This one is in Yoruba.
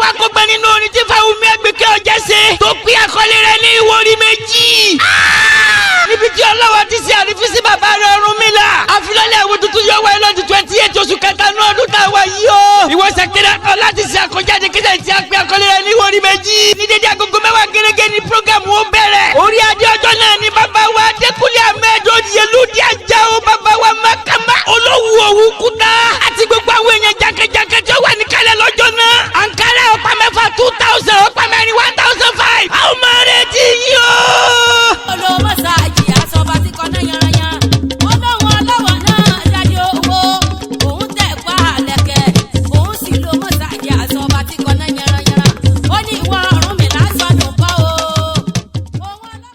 wá kópa nínú orin tí Fáwùmí Àgbékẹ́ ọjà ṣe tó pé àkọlé rẹ̀ ní Ìwòrí Méjì. Níbi tí ọlọ́wọ́ ti ṣe àrífín.